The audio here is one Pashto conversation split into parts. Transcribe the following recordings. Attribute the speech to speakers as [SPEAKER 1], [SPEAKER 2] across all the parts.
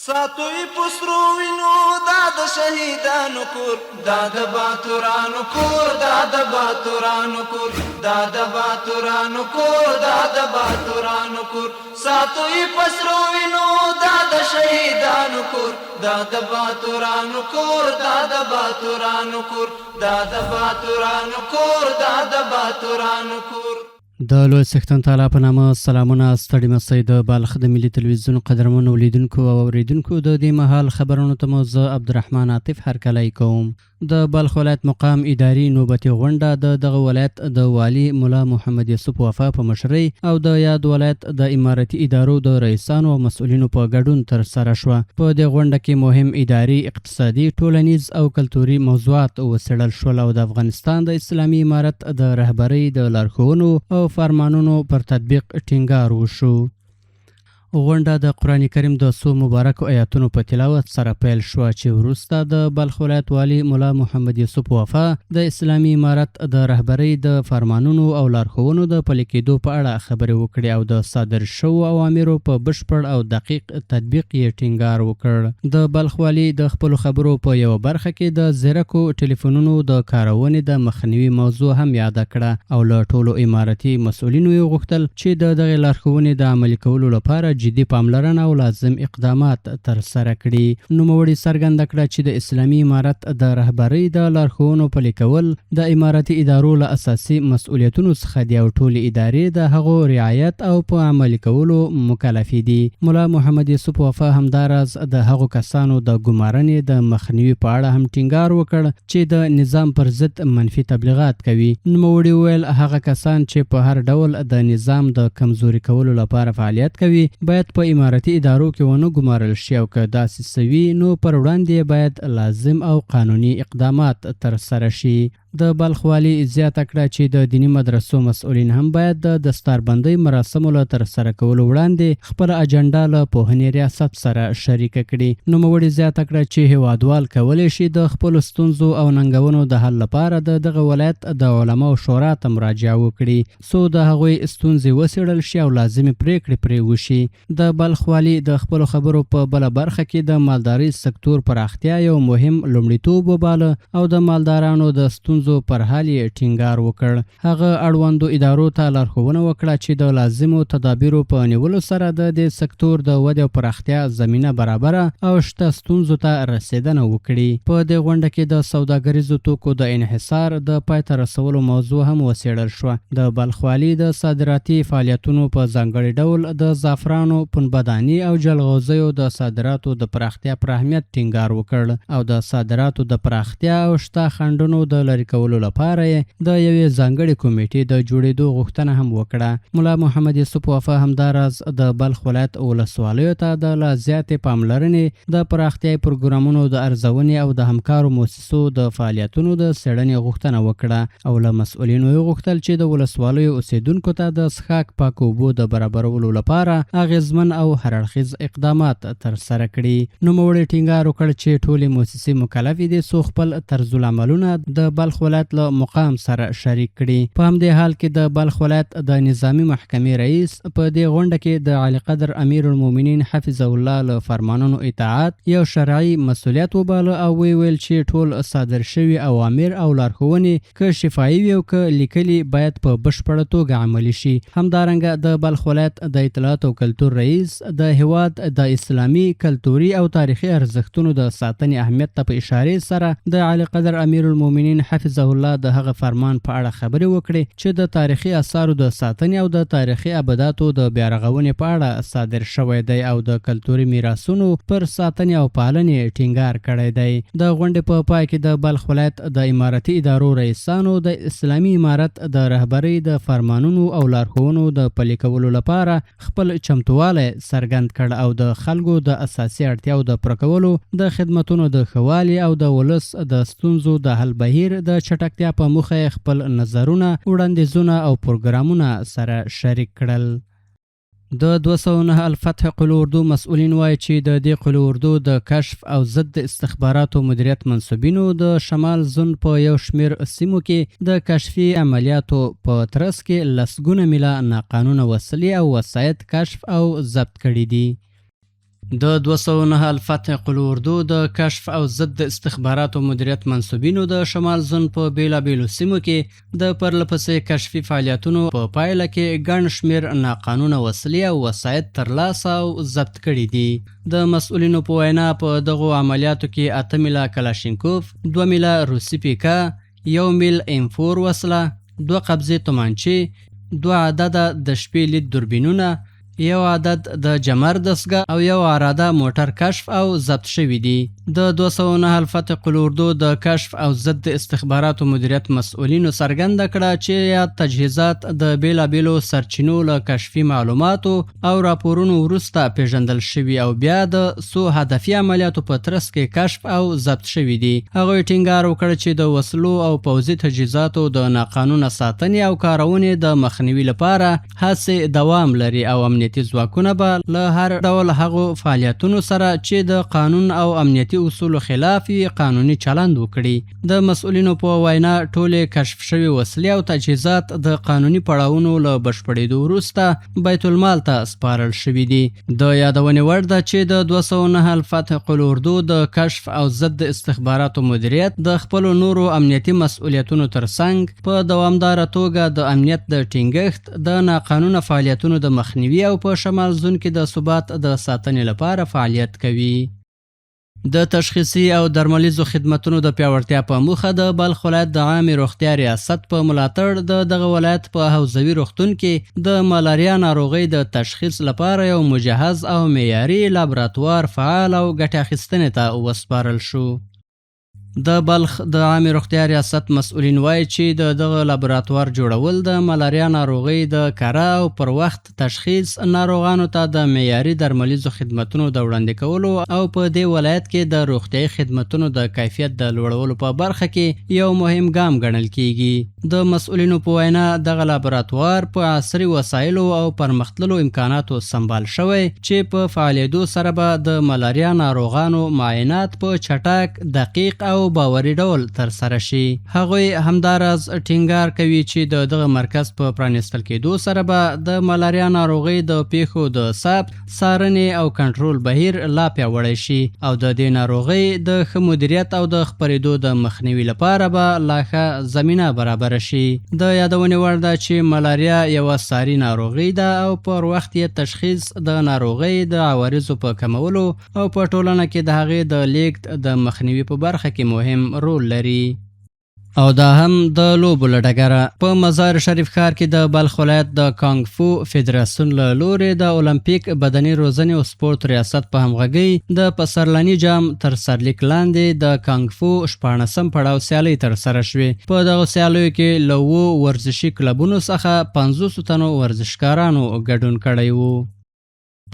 [SPEAKER 1] ساتو یې په سرو وینو دا د شهیدانو کور، دا د باتورانو کور، دا د باتورانو کور، دا د باتورانو کور، دا د باتورانو کور. ساتو یې په سرو وینو دا د شهیدانو کور، دا د باتورانو کور، دا د باتورانو کور، دا د باتورانو کور، دا د باتورانو کور.
[SPEAKER 2] د لوی څښتن تعالی په نامه سلامونه. ستړي مسئ. د بلخ د ملي تلویزیون قدرمنو لیدونکو او اوریدونکو، د دې مهال خبرونو ته مو زه عبدالرحمن عاطف هرکلی کوم. د بلخ ولایت مقام اداري نوبتي غونډه د دغه ولایت د والي ملا محمد یوسف وفا په مشرۍ او د یاد ولایت د امارتي ادارو د رئیسانو او مسؤلینو په ګډون ترسره شوه. په دې غونډه کې مهم اداري، اقتصادي، ټولنیز او کلتوري موضوعات وڅېړل شول او د افغانستان د اسلامي امارت د رهبرۍ د لارښوونو او فرمانونو پر تطبیق ټینګار وشو. غونډه د قرآن کریم د څو مبارکو آیاتونو په تلاوت سره پیل شوه، چې وروسته د بلخ ولایت والي ملا محمد یوسف وفا د اسلامي امارت د رهبرۍ د فرمانونو او لارښوونو د پلي کېدو په اړه خبرې وکړې او د صادر شوو اوامرو په بشپړ او دقیق تطبیق یې ټینګار وکړ. د بلخ والي د خپلو خبرو په یوه برخه کې د ځیرکو ټلیفونونو د کارونې د مخنیوي موضوع هم یاده کړه او له ټولو امارتي مسؤلینو یې وغوښتل چې د دغې لارښوونې د عملي کولو لپاره جدي پاملرنه او لازم اقدامات ترسره کړي. نوموړي څرګنده کړه چې د اسلامي امارت د رهبرۍ د لارښوونو پلي کول د امارتي ادارو له اساسي مسؤلیتونو څخه دي او ټولې ادارې د هغو رعایت او په عملي کولو مکلفې دي. ملا محمد یوسف وفا همداراز د هغو کسانو د ګمارنې د مخنیوي په اړه هم ټینګار وکړ چې د نظام پر ضد منفي تبلیغات کوي. نوموړي وویل، هغه کسان چې په هر ډول د نظام د کمزوري کولو لپاره فعالیت کوي، باید په امارتي ادارو کې ونه ګمارل شي او که داسې څه وي، نو پر وړاندې یې باید لازم او قانوني اقدامات ترسره شي. د بلخ والي زیاته کړه چې د دیني مدرسو مسؤلین هم باید د دستاربندۍ مراسمو له ترسره کولو وړاندې خپله اجنډا له پوهنې ریاست سره شریکه کړي. نوموړي زیاته کړه چې هېوادوال کولی شي د خپلو ستونزو او ننګونو د حل لپاره د دغه ولایت د علماو شورا ته مراجعه وکړي، څو د هغوی ستونزې وڅېړل شي او لازمې پرېکړې پرې وشي. د بلخ والي د خپلو خبرو په بله برخه کې د مالدارۍ سکتور پراختیا یو مهم لومړیتوب وباله او د مالدارانو د ستونزو پر حل یې ټینګار وکړ. هغه اړوندو ادارو ته لارښوونه وکړه چې د لازمو تدابیرو په نیولو سره د دې سکتور د ودې او پراختیا زمینه برابره او شته ستونزو ته رسېدنه وکړي. په دې غونډه کې د سوداګریزو توکو د انحصار د پای ته رسولو موضوع هم وڅېړل شوه. د بلخ والي د صادراتي فعالیتونو په ځانګړي ډول د زعفرانو، پنبه دانې او جلغوزیو د صادراتو د پراختیا پر اهمیت ټینګار وکړ او د صادراتو د پراختیا او شته خنډونو د لرې کولو لپاره یې د یوې ځانګړې کمېټې د جوړېدو غوښتنه هم وکړه. ملا محمد یوسف وفا همداراز د بلخ ولایت ولسوالیو ته د لا زیاتې پاملرنې، د پراختیايي پروګرامونو د ارزونې او د همکارو موسسو د فعالیتونو د څېړنې غوښتنه وکړه او له مسؤلینو یې وغوښتل چې د ولسوالیو اوسېدونکو ته د څښاک پاکو اوبو د برابرولو لپاره اغېزمن او هر اړخیز اقدامات ترسره کړي. نوموړي ټینګار وکړ چې ټولې موسسې مکلفې دي څو خپل طرزالعملونه د بلخ ولایت له مقام سره شریک کړي. په همدې حال کې د بلخ ولایت د نظامي محکمې رئیس په دې غونډه کې د عالیقدر امیرالمؤمنین حفظه الله له فرمانونو اطاعت یو شرعي مسؤلیت وباله او ویې ویل چې ټول صادر شوي اوامر او لارښوونې که شفاهي وي او که لیکلي، باید په بشپړه توګه عملي شي. همدارنګه د بلخ ولایت د اطلاعاتو او کلتور رئیس د هېواد د اسلامي، کلتوري او تاریخي ارزښتونو د ساتنې اهمیت ته په اشارې سره د عالیقدر امیرالمؤمنین حفظه الله د هغه فرمان په اړه خبرې وکړې چې د تاریخي اثارو د ساتنې او د تاریخي ابداتو د بیارغونې په اړه صادر شوی دی او د کلتوري میراثونو پر ساتنې او پالنې ټینګار کړی دی. د غونډې په پای کې د بلخ ولایت د امارتي ادارو رئیسانو د اسلامي امارت د رهبرۍ د فرمانونو او لارښوونو د پلي کولو لپاره خپل چمتووالی څرګند کړ او د خلکو د اساسي اړتیاو د پوره کولو، د خدمتونو د ښه والي او د ولس د ستونزو د حل بهیر د چټکتیا په موخه یې خپل نظرونه، وړاندیزونه او پروګرامونه سره شریک کړل. د 209 الفتح قول اردو مسؤلین وایي چې د دې قول اردو د کشف او ضد استخباراتو مدیریت منسوبینو د شمال زون په یو شمېر سیمو کې د کشفي عملیاتو په ترڅ کې لسګونه میله ناقانونه وسلې او وسایط کشف او ضبط کړي دي. د 209 الفتح قول اردو د کشف او ضد استخباراتو مدیریت منسوبینو د شمال زون په بیلابیلو سیمو کې د پرلپسې کشفي فعالیتونو په پایله کې ګڼ شمېر ناقانونه وسلې او وسایط ترلاسه او ضبط کړي دي. د مسؤلینو په وینا په دغو عملیاتو کې 8 میله کلاشینکوف، 2 میله روسي پیکا، 1 میل ایم 4 وسله، 2 قبضې تومانچې، 2 عدده د شپې لید دوربینونه، 1 عدد د جمر دستګاه او 1 عراده موټر کشف او ضبط شوي دي. د 209 الفتح قول اردو د کشف او ضد استخباراتو مدیریت مسؤلینو څرګنده کړه چې یاد تجهیزات د بیلابیلو سرچینو له کشفي معلوماتو او راپورونو وروسته پیژندل شوي او بیا د څو هدفي عملیاتو په ترڅ کې کشف او ضبط شوي دي. هغوی ټینګار وکړ چې د وسلو او پوځي تجهیزاتو د ناقانونه ساتنې او کارونې د مخنیوي لپاره هڅې دوام لري او امنیتي ځواکونه به له هر ډول هغو فعالیتونو سره چې د قانون او امنیتي اصولو خلاف وي قانوني چلند وکړي. د مسؤلینو په وینا ټولې کشف شوې وسلې او تجهیزات د قانوني پړاوونو له بشپړېدو وروسته بیت المال ته سپارل شوي دي. د یادونې وړ ده چې د 209 الفتح قول اردو د کشف او ضد استخباراتو مدیریت د خپلو نورو امنیتي مسؤلیتونو ترڅنګ په دوامداره توګه د امنیت د ټینګښت، د ناقانونه فعالیتونو د مخنیوي او په شمال زون کې د ثبات د ساتنې لپاره فعالیت کوي. د تشخیصي او درملیزو خدمتونو د پیاوړتیا په موخه د بلخ ولایت د عامې روغتیا ریاست په ملاتړ د دغه ولایت په حوزوي روغتون کې د ملاریا ناروغۍ د تشخیص لپاره یو مجهز او معیاري لابراتوار فعال او ګټې اخیستنې ته وسپارل شو. د بلخ د عامې روغتیا ریاست مسؤلین وایي چې د دغه لابراتوار جوړول د ملاریا ناروغۍ د کره او پر وخت تشخیص، ناروغانو ته د معیاري درملیزو خدمتونو د وړاندې کولو او په دې ولایت کې د روغتیایي خدمتونو د کیفیت د لوړولو په برخه کې یو مهم ګام ګڼل کیږي. د مسؤلینو په وینا دغه لابراتوار په عصري وسایلو او پرمختللو امکاناتو سمبال شوی چې په فعالېدو سره به د ملاریا ناروغانو معاینات په چټک، دقیق او باوري ډول ترسره شي. هغوی همداراز ټینګار کوي چې د دغه مرکز په پرانیستل کېدو سره به د ملاریا ناروغۍ د پیښو د ثبت، څارنې او کنټرول بهیر لا پیاوړی شي او د دې ناروغۍ د ښه مدیریت او د خپرېدو د مخنیوي لپاره به لا ښه زمینه برابره شي. د یادونې وړ ده چې ملاریا یوه ساري ناروغي ده او پر وخت یې تشخیص د ناروغۍ د عوارضو په کمولو او په ټولنه کې د هغې د لیږد د مخنیوي په برخه کې مهم رول لري. او دا هم د لوبو له ډګره په مزار شریف ښار کې د بلخ ولایت د کانګ فو فدراسیون له لوري د المپیک بدني روزنې او سپورت ریاست په همغږۍ د پسرلني جام تر سرلیک لاندې د کانګ فو 16 پړاو سیالۍ ترسره شوې. په دغو سیالیو کې له 7 ورزشي کلبونو څخه 50 تنو ورزشکارانو ګډون کړی وو.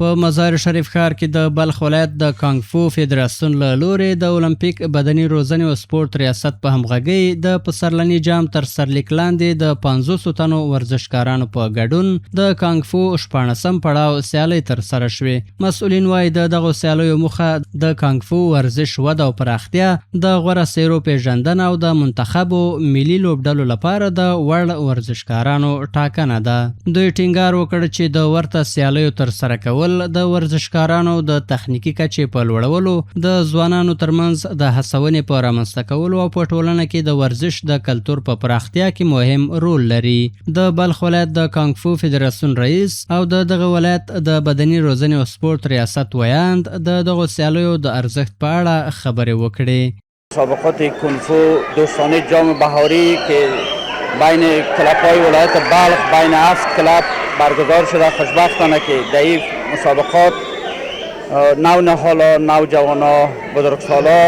[SPEAKER 2] په مزار شریف ښار کې د بلخ ولایت د کانګ فو فدراسیون له لوري د المپیک بدني روزنې او سپورت ریاست په همغږۍ د پسرلني جام تر سرلیک لاندې د 50 تنو ورزشکارانو په ګډون د کانګ فو 16 پړاو سیالۍ ترسره شوې. مسؤلین وایي د دغو سیالیو موخه د کانګ فو ورزش وده او پراختیا، د غوره څېرو پېژندنه او د منتخبو ملي لوبډلو لپاره د وړ ورزشکارانو ټاکنه ده. دوی ټینګار وکړ چې د ورته سیالیو ترسره کول د ورزشکارانو د تخنیکي کچې په لوړولو، د ځوانانو ترمنځ د هڅونې په رامنځته کولو او په ټولنه کې د ورزش د کلتور په پراختیا کې مهم رول لري. د بلخ ولایت د کانګ فو فدراسیون رئیس او د دغه ولایت د بدني روزنې او سپورت ریاست ویاند د دغو سیالیو د ارزښت په اړه خبرې وکړې.
[SPEAKER 3] مسابقات کنفو دوستانه جام بهاری که بین کلب های ولایت بلخ بین 7 کلب برگزار شده، خوشبختانه که در این مسابقات نو نهالا، نوجوانا، بزرگسالا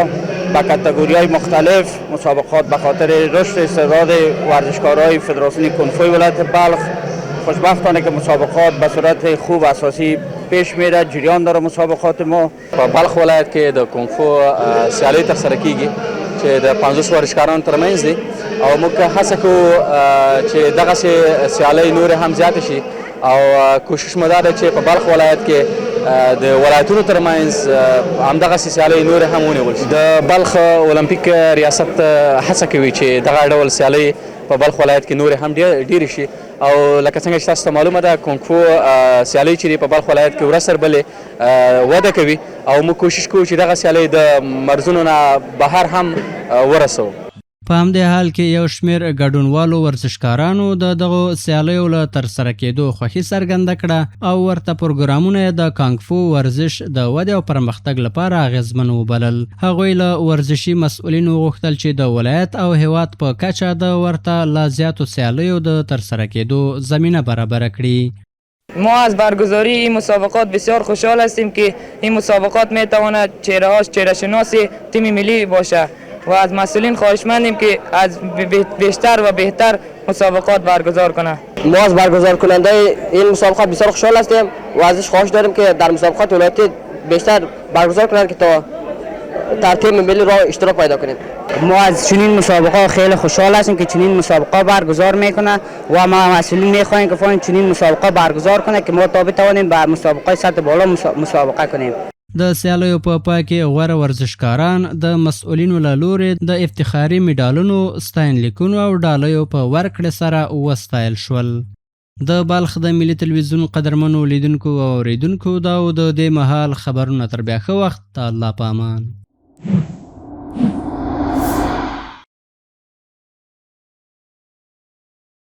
[SPEAKER 3] به کتگوری های مختلف مسابقات به خاطر رشد استعداد ورزشکارای فدراسیون کنفوی ولایت بلخ خوشبختانه که مسابقات به صورت خوب اساسی پیش میره، جریان داره مسابقات ما.
[SPEAKER 4] په بلخ ولایت کې د کنفو سیالۍ ترسره کیږي چې د 50 ورزشکارانو ترمنځ دي او موږ هڅه کوو چې دغسې سیالۍ نورې هم زیاتې شي او کوشش مو دا دی چې په بلخ ولایت کې د ولایتونو ترمنځ همدغسې سیالۍ نورې هم ونیول شي. د بلخ المپیک ریاست هڅه کوي چې دغه ډول سیالۍ په بلخ ولایت کې نورې هم ډېرې شي، او لکه څنګه چې تاسو ته معلومه ده، کونګفو سیالۍ چې په بلخ ولایت کې ورځ تر بلې وده کوي، او موږ کوشش کوو چې دغه سیالۍ د مرزونو نه بهر هم ورسوو.
[SPEAKER 2] په همدې حال کې یو شمېر ګډونوالو ورزشکارانو د دغو سیالیو له ترسره کېدو خوښي څرګنده کړه او ورته پروګرامونه یې د کانګفو ورزش د ودې او پرمختګ لپاره اغېزمن وبلل. هغوی له ورزشي مسؤلینو وغوښتل چې د ولایت او هېواد په کچه د ورته لا زیاتو سیالیو د ترسره کېدو زمینه برابره کړي.
[SPEAKER 5] ما از برگزاری این مسابقات بسیار خوشحال هستیم که این مسابقات می تواند چهره‌هاش چهره شناس تیم ملی باشه و از مسئولین خواهشمندیم که از بیشتر و بهتر مسابقات برگزار کنند.
[SPEAKER 6] ما از برگزار کننده این مسابقات بسیار خوشحال هستیم و ازش خواهش داریم که در مسابقات ولایتی بیشتر برگزار کنند که تا در تیم ملی را اشتراک پیدا کنیم.
[SPEAKER 3] ما از چنین مسابقه خیلی خوشحال هستیم که چنین مسابقه برگزار میکنه و ما مسئولین میخواهیم که فوراً چنین مسابقه برگزار کنه که ما تا بتوانیم به مسابقه سطح بالا مسابقه کنیم.
[SPEAKER 2] د سیالیو په پای کې غوره ورزشکاران د مسؤلینو له لوري د افتخاري مډالونو، ستاینلیکونو او ډالیو په ورکړې سره وستایل شول. د بلخ د ملي تلویزیون قدرمنو لیدونکو او اورېدونکو، دا و د دې مهال خبرونه. تر بیا ښه وخت، الله په امان.